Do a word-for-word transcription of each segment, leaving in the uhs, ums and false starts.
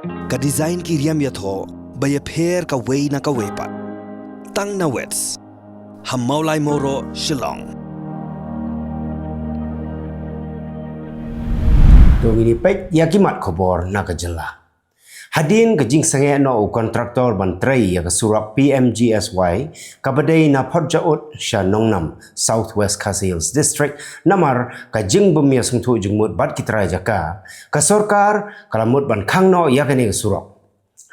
Ka design ki riam ïathoh ba ïapher kawei na kawei pat. Tang na Wits ha Mawlai Mawroh, Shillong. To ngin ïa peit ïa ki mat khubor na ka jylla. Hadien ka jingsangeh noh u kontraktor ban trei ïa ka surok P M G S Y kaba dei na Port Jaud sha Nongnam, South West Khasi Hills District, namar ka jingbym ïasngewthuh jingmut bad ki trai jaka, ka sorkar ka la mut ban khang noh ïa kane ka surok.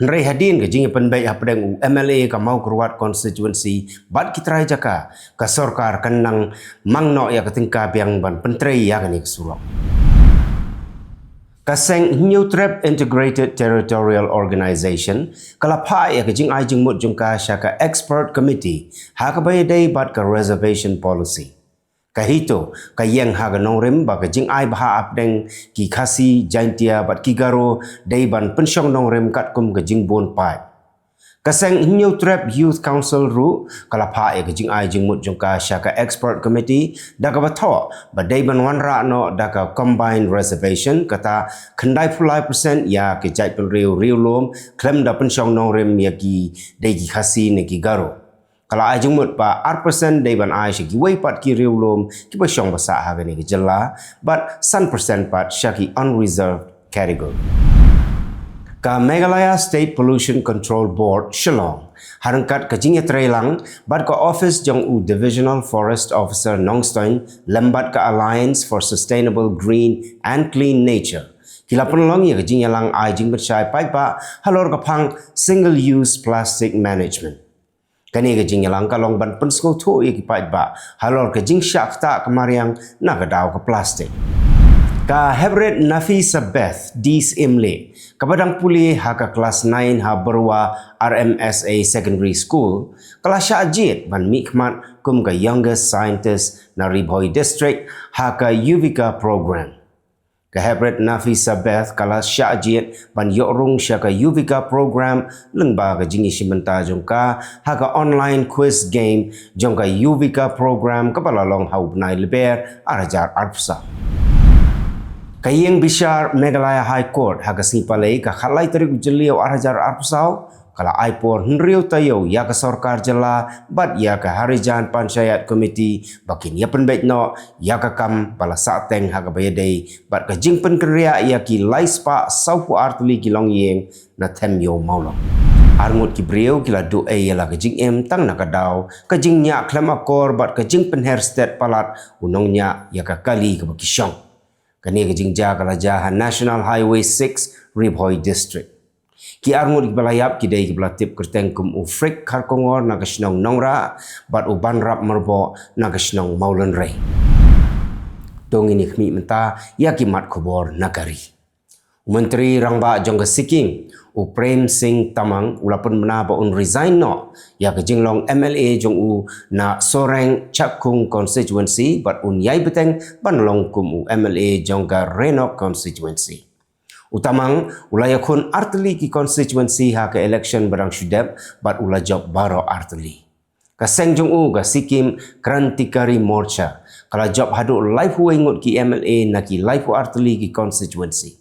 Hynrei hadien ka jingïapynbeit hapdeng u M L A ka Mawkyrwat constituency bad ki trai jaka, ka sorkar kan nang mang noh ïa ka tyngka biang ban pyntrei ïa kane ka surok. Ka seng Hynñiewtrep Integrated Territorial Organization ka la phah ïa ka jingai jingmut jong ka sha ka expert committee ha kaba ïadei bad ka reservation policy. Ka HITO ka ïeng ha ka nongrim ba ka jingai bha hapdeng ki Khasi, Jaintia bad ki Garo dei ban pynshong nongrim katkum ka jingbun paid. Ka seng Hynñiewtrep Youth Council ruh ka la phah ïa ka jingai jingmut jong ka sha ka expert committee da kaba thoh ba dei ban wanrah noh da ka combined reservation, kata khyndai phew lai percent ïa ki jaitbynriew riewlum khlem da pynshong nongrim ïa ki dei ki Khasi ne ki Garo. Ka la ai jingmut ba ar percent dei ban ai sha kiwei pat ki riewlum kiba shong ba sah ha kane ka jylla, bad san percent pat sha ki unreserved category. Ka Meghalaya State Pollution Control Board Shillong, ha ryngkat ka jingïatreilang bad ka office jong u Divisional Forest Officer Nongstoiñ lem bad ka Alliance for Sustainable Green and Clean Nature, ki la pynlong ïa ka jingïalang ai jingpynshai paidbah halor ka phang single use plastic management. Kane ka jingïalang ka long ban pynsngewthuh ïa ki paidbah halor ka jingshah ktah ka mariang na ka daw ka plastik. Ka Heprit Nafisa Beth Dis Imli, kaba dang pule ha ka klas nine ha Byrwa R M S A Secondary School, ka la shah jied ban mihkhmat kum ka Youngest Scientist na Ri Bhoi District ha ka Yuvika Program. Ka Heprit Nafisa Beth ka la shah jied ban ïoh rung sha ka Yuvika Program lyngba ka jingïashim bynta jong ka ha ka online quiz game jong ka Yuvika Program kaba la long ha u bnai Lber ar hajar arphew saw. Ka ïing bishar Meghalaya High Court ha ka sngi Palei, ka khatlai tarik u Jylliew ar hajar arphew saw, ka la ai por hynriew taïew ïa ka sorkar jylla bad ïa ka Harijan Panchayat Committee ba kin ïapynbeit noh ïa ka kam ba la sahteng ha kaba ïadei bad ka jingpynkynriah ïa ki lai spah sawphew ar tylli ki longïing na Them Ïew Mawlong. Arngut ki briew ki la duh ei ïa la ka jingim tang na ka daw ka jingñiah khlem akor bad ka jingpynher stet palat u nongñiah ïa ka kali kaba ki shong. Kane ka jingjia ka la jia ha National Highway six, Ri Bhoi District. Ki arngut kiba la ïap ki dei kiba la tip kyrteng kum u Frik Kharkongor na ka shnong Nongrah bad u Banrap Myrboh na ka shnong Mawlynrei. To ngin ïa khmih mynta ïa ki mat khubor na ka ri. U Myntri Rangbah jong ka Sikkim, u Prem Singh Tamang, u la pynbna ba un resign noh ïa ka jinglong M L A jong u na Soreng Chakhung constituency bad un ïai bteng ban long kum u M L A jong ka Rhenok constituency. U Tamang u la ïakhun ar tylli ki constituency ha ka election ba dang shu dep bad u la jop baroh ar tylli. Ka seng jong u, ka Sikkim Krantikari Morcha, ka la jop haduh laiphew wei ngut ki M L A na ki laiphew ar tylli ki constituency.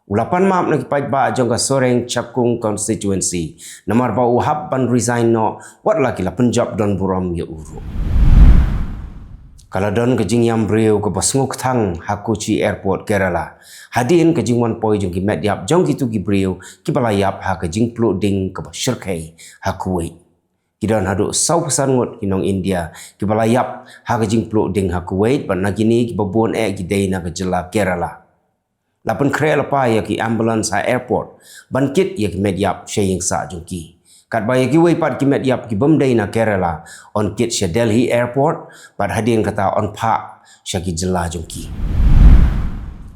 U la pan map na ki paidbah jong ka Soreng Chakhung constituency namar ba u hap ban resign noh wat la ki la pynjop don burom ïa u ruh. Ka la don ka jingïam briew kaba sngewkthang ha Kochi Airport, Kerala, hadien ka jingwan poi jong ki met ïap jong kito ki briew kiba la ïap ha ka jingpluh ding kaba shyrkhei ha Kuwait. Ki don haduh sawphew san ngut ki nong India kiba la ïap ha ka jingpluh ding ha Kuwait, bad na kine kiba bun eh ki dei na ka jylla Kerala. La pynkhreh lypa ïa ki ambulance ha airport ban kit ïa ki met ïap sha ïing sah jong ki. Katba ïa kiwei pat ki met ïap ki bym dei na Kerala yn kit sha Delhi Airport bad hadien kata yn phah sha ki jylla jong ki.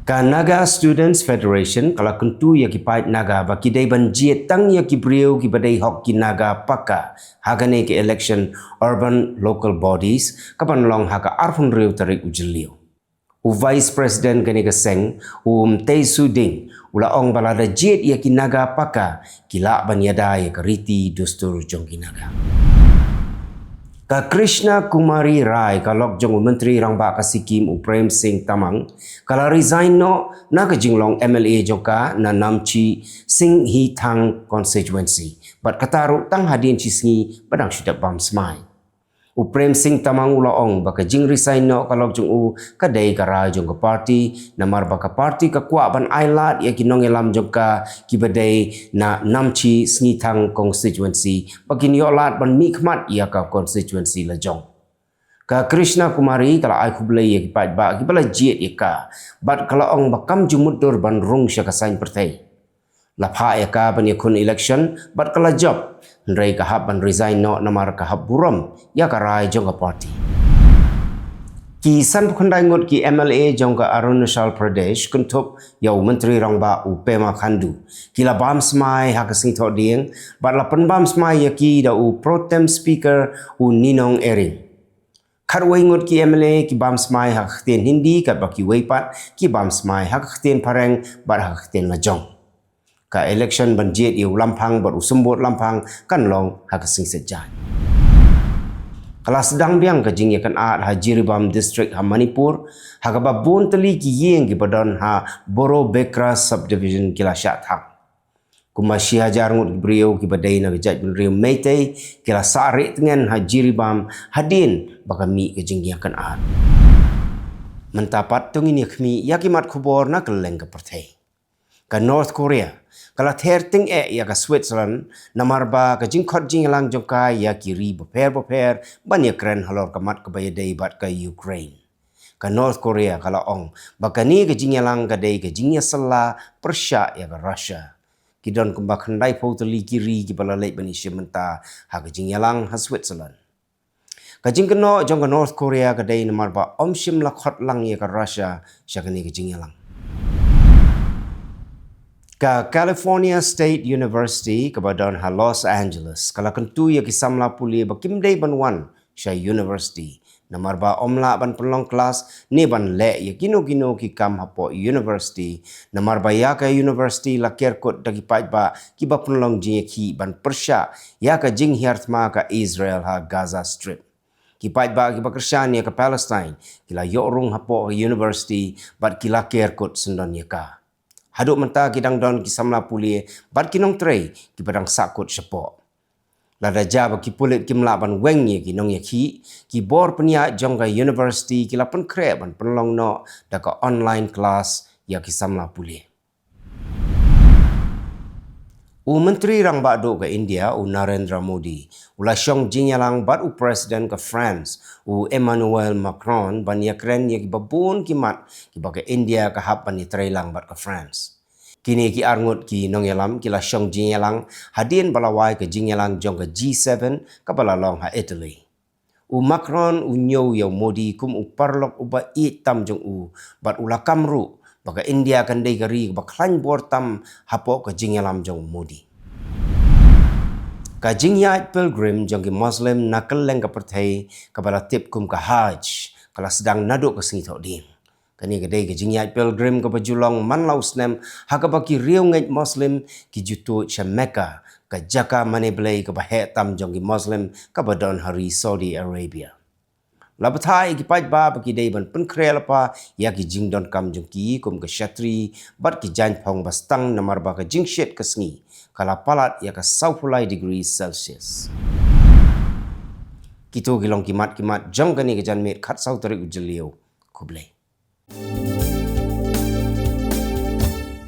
Ka Naga Students Federation ka la kyntu ïa ki paid Naga ba ki dei ban jied tang ïa ki briew kiba dei hok ki Naga paka ha kane ka election Urban Local Bodies kaban long ha ka arphew hynriew tarik u Jylliew. U Vice President kane ka seng, u Mtei Suding, u la ong ba lada jied ïa ki Naga paka, ki lah ban ïada ïa ka riti dustur jong ki Naga. Ka Krishna Kumari Rai, ka lok jong u Myntri Rangbah ka Sikkim u Prem Singh Tamang, ka la resign noh na ka jinglong M L A jong ka na Namchi Singhi Thang constituency. Bad kata ruh tang hadien shi sngi ba dang shu dep bam smai. U Prem Singh Tamang u la ong ba ka jingresign noh ka lok jong u ka dei ka rai jong ka party, namar ba ka party ka kwah ban ai lad ïa ki nongïalam jong ka kiba dei na Namchi Singhi Thang constituency, ba kin ïoh lad ban mihkhmat ïa ka constituency la jong. Ka Krishna Kumari ka la ai khublei ïa ki paidbah kiba la jied ïa ka, bad ka la ong ba kam ju mutdur ban rung sha ka saiñ pyrthei. La phah ïa ka ban ïakhun election bad ka la jop, hynrei ka hap ban resign noh namar ka hap burom ïa ka rai jong ka party. Ki sanphew khyndai ngut ki M L A jong ka Arunachal Pradesh, kynthup ïa u Myntri Rangbah u Pema Khandu, ki la bam smai ha ka Sngi Thohdieng, bad la pynbam smai ïa ki da u Pro Tem Speaker u Ninong Ering. Khatwei ngut ki M L A ki bam smai ha ka ktien Hindi, katba kiwei pat ki bam smai ha ka ktien Phareng bad ha ka ktien la jong. Ka election ban jied ïa u Lamphang bad u Symbud Lamphang kan long ha ka Sngi Saitjaiñ. Ka la sdang biang ka jingïakynad ha Jiribam District ha Manipur, ha kaba bun tylli ki ïing kiba don ha Borobekra Subdivision ki la shah thang. Kumba shi hajar ngut ki briew kiba dei na ka jaitbynriew Meitei ki la sah rieh tngen ha Jiribam hadien ba ka mih ka jingïakynad. Mynta pat to ngin ïakhmih ïa ki mat khubor na kylleng ka pyrthei. Ka North Korea ka la ther tyngeh ïa ka Switzerland namar ba ka jingkhot jingïalang jong ka ïa ki ri bapher bapher ban ïakren halor ka mat kaba ïadei bad ka Ukraine. Ka North Korea ka la ong ba kane ka jingïalang ka dei ka jingïasylla pyrshah ïa ka Russia. Ki don kumba khyndaiphew tylli ki ri kiba la leit ban ïashim bynta ha ka jingïalang ha Switzerland. Ka jingkynnoh jong ka North Korea ka dei namar ba ym shym la khot lang ïa ka Russia sha kane ka jingïalang. Ka California State University kaba don ha Los Angeles ka la kyntu ïa ki samla pule ba kim dei ban wan sha university namar ba ym lah ban pynlong klas ne ban leh ïa kino kino ki kam hapoh university, namar ba ïa ka university la ker kut da ki paidbah kiba pynlong jingïakhih ban pyrshah ïa ka jinghiar thma ka Israel ha Gaza Strip. Ki paidbah kiba kyrshan ïa ka Palestine ki la ïoh rung hapoh ka university bad ki la ker kut syndon ïa ka. Haduh mynta ki dang don ki samla pule bad ki nongtrei kiba dang sahkut shapoh. Lada jia ba ki pulit kim lah ban weng ïa ki nongïakhih, ki bor pynïaid jong ka university ki la pynkhreh ban pynlong noh da ka online class ïa ki samla pule. U Myntri Rangbah Duh ka India, u Narendra Modi, u la shong jingïalang bad u President ka France, u Emmanuel Macron, ban ïakren ïa kiba bun ki mat kiba ka India ka hap ban ïatreilang bad ka France. Kine ki arngut ki nongïalam ki la shong jingïalang hadien ba la wai ka jingïalang jong ka G seven kaba la long ha Italy. U Macron u ñiew ïa u Modi kum u paralok uba ïeit tam jong u, bad u la kam ruh ba ka India kan dei ka ri kaba khlaiñ bor tam hapoh ka jingïalam jong u Modi. Ka jingïaid pilgrim jong ki Muslim na kylleng ka pyrthei kaba la tip kum ka Hajj ka la sdang naduh ka Sngi Thohdieng. Kane ka dei ka jingïaid pilgrim kaba ju long man la u snem, ha kaba ki riewngeit Muslim ki ju tuid sha Mecca, ka jaka mane Blei kaba heh tam jong ki Muslim kaba don ha ri Saudi Arabia. La batai ïa ki paidbah ba ki dei ban pynkhreh lypa ïa ki jingdonkam jong ki kum ka shatri bad ki jaiñphong ba stang namar ba ka jingshit ka sngi ka la palat ïa ka sawphew lai degree Celsius. Kito ki long ki mat ki mat jong kane ka janmiet khatsaw tarik u Jylliew. Khublei.